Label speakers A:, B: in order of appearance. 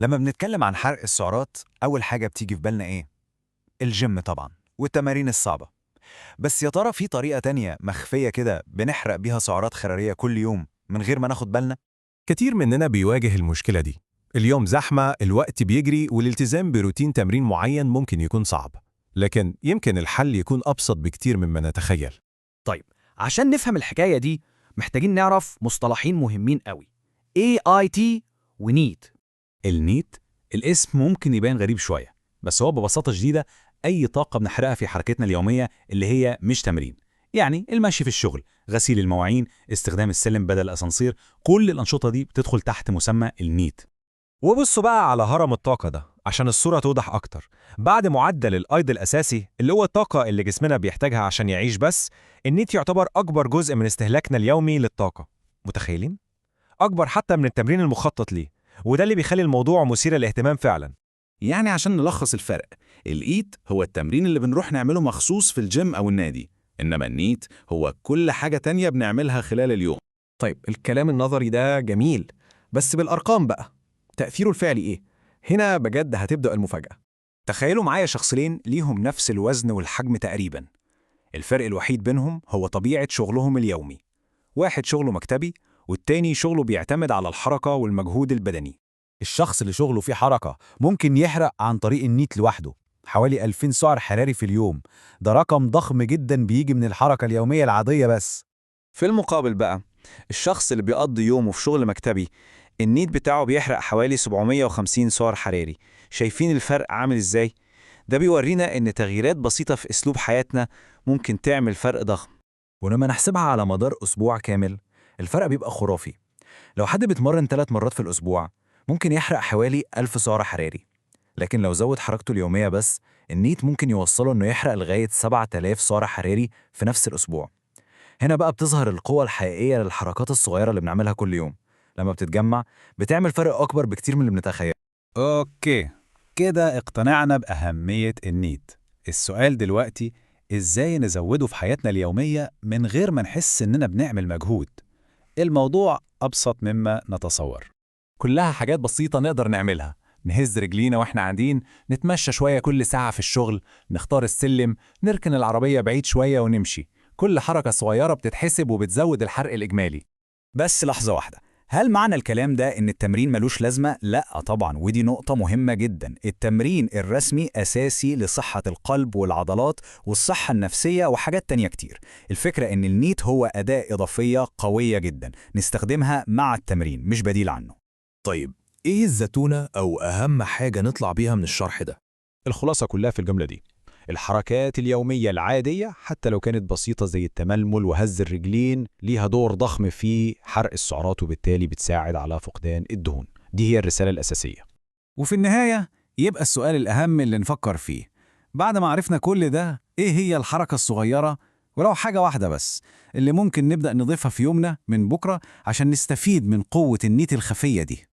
A: لما بنتكلم عن حرق السعرات، أول حاجة بتيجي في بالنا إيه؟ الجيم طبعا، والتمارين الصعبة. بس يا ترى في طريقة تانية مخفية كده بنحرق بيها سعرات حرارية كل يوم من غير ما ناخد بالنا؟
B: كتير مننا بيواجه المشكلة دي. اليوم زحمة، الوقت بيجري، والالتزام بروتين تمرين معين ممكن يكون صعب. لكن يمكن الحل يكون أبسط بكتير مما نتخيل.
C: طيب، عشان نفهم الحكاية دي محتاجين نعرف مصطلحين مهمين قوي: EAT و NEAT.
D: ال NEAT، الاسم ممكن يبان غريب شوية، بس هو ببساطة شديدة أي طاقة بنحرقها في حركتنا اليومية اللي هي مش تمرين. يعني المشي في الشغل، غسيل المواعين، استخدام السلم بدل الأسانسير، كل الأنشطة دي بتدخل تحت مسمى ال NEAT.
B: وبصوا بقى على هرم الطاقة ده عشان الصورة توضح أكتر. بعد معدل الأيض الأساسي اللي هو الطاقة اللي جسمنا بيحتاجها عشان يعيش بس، ال NEAT يعتبر أكبر جزء من استهلاكنا اليومي للطاقة. متخيلين؟ أكبر حتى من التمرين المخطط ليه، وده اللي بيخلي الموضوع مثير للاهتمام فعلا.
E: يعني عشان نلخص الفرق، ال EAT هو التمرين اللي بنروح نعمله مخصوص في الجيم أو النادي، إنما ال NEAT هو كل حاجة تانية بنعملها خلال اليوم.
F: طيب، الكلام النظري ده جميل، بس بالأرقام بقى تأثيره الفعلي إيه؟ هنا بجد هتبدأ المفاجأة.
A: تخيلوا معايا شخصين ليهم نفس الوزن والحجم تقريبا. الفرق الوحيد بينهم هو طبيعة شغلهم اليومي. واحد شغله مكتبي، والتاني شغله بيعتمد على الحركة والمجهود البدني.
D: الشخص اللي شغله فيه حركة ممكن يحرق عن طريق ال NEAT لوحده حوالي 2000 سعر حراري في اليوم. ده رقم ضخم جدا بيجي من الحركة اليومية العادية بس.
G: في المقابل بقى، الشخص اللي بيقضي يومه في شغل مكتبي، ال NEAT بتاعه بيحرق حوالي 750 سعر حراري. شايفين الفرق عامل ازاي؟ ده بيورينا ان تغييرات بسيطة في اسلوب حياتنا ممكن تعمل فرق ضخم.
A: ولما نحسبها على مدار أسبوع كامل، الفرق بيبقى خرافي. لو حد بيتمرن 3 مرات في الأسبوع ممكن يحرق حوالي 1000 سعر حراري، لكن لو زود حركته اليومية بس، ال NEAT ممكن يوصله إنه يحرق لغاية 7000 سعر حراري في نفس الأسبوع. هنا بقى بتظهر القوة الحقيقية للحركات الصغيرة اللي بنعملها كل يوم. لما بتتجمع بتعمل فرق أكبر بكتير من اللي بنتخيله.
D: okay، كده اقتنعنا بأهمية ال NEAT. السؤال دلوقتي، إزاي نزوده في حياتنا اليومية من غير ما نحس إننا بنعمل مجهود؟ الموضوع أبسط مما نتصور.
B: كلها حاجات بسيطة نقدر نعملها: نهز رجلينا واحنا قاعدين، نتمشى شوية كل ساعة في الشغل، نختار السلم، نركن العربية بعيد شوية ونمشي. كل حركة صغيرة بتتحسب وبتزود الحرق الإجمالي.
A: بس لحظة واحدة، هل معنى الكلام ده إن التمرين ملوش لازمة؟ لا طبعا، ودي نقطة مهمة جدا. التمرين الرسمي أساسي لصحة القلب والعضلات والصحة النفسية وحاجات تانية كتير. الفكرة إن ال NEAT هو أداة إضافية قوية جدا نستخدمها مع التمرين، مش بديل عنه.
H: طيب، إيه الزتونة أو أهم حاجة نطلع بيها من الشرح ده؟
D: الخلاصة كلها في الجملة دي: الحركات اليومية العادية، حتى لو كانت بسيطة زي التململ وهز الرجلين، ليها دور ضخم في حرق السعرات، وبالتالي بتساعد على فقدان الدهون. دي هي الرسالة الأساسية.
E: وفي النهاية يبقى السؤال الأهم اللي نفكر فيه بعد ما عرفنا كل ده: إيه هي الحركة الصغيرة، ولو حاجة واحدة بس، اللي ممكن نبدأ نضيفها في يومنا من بكرة عشان نستفيد من قوة ال NEAT الخفية دي؟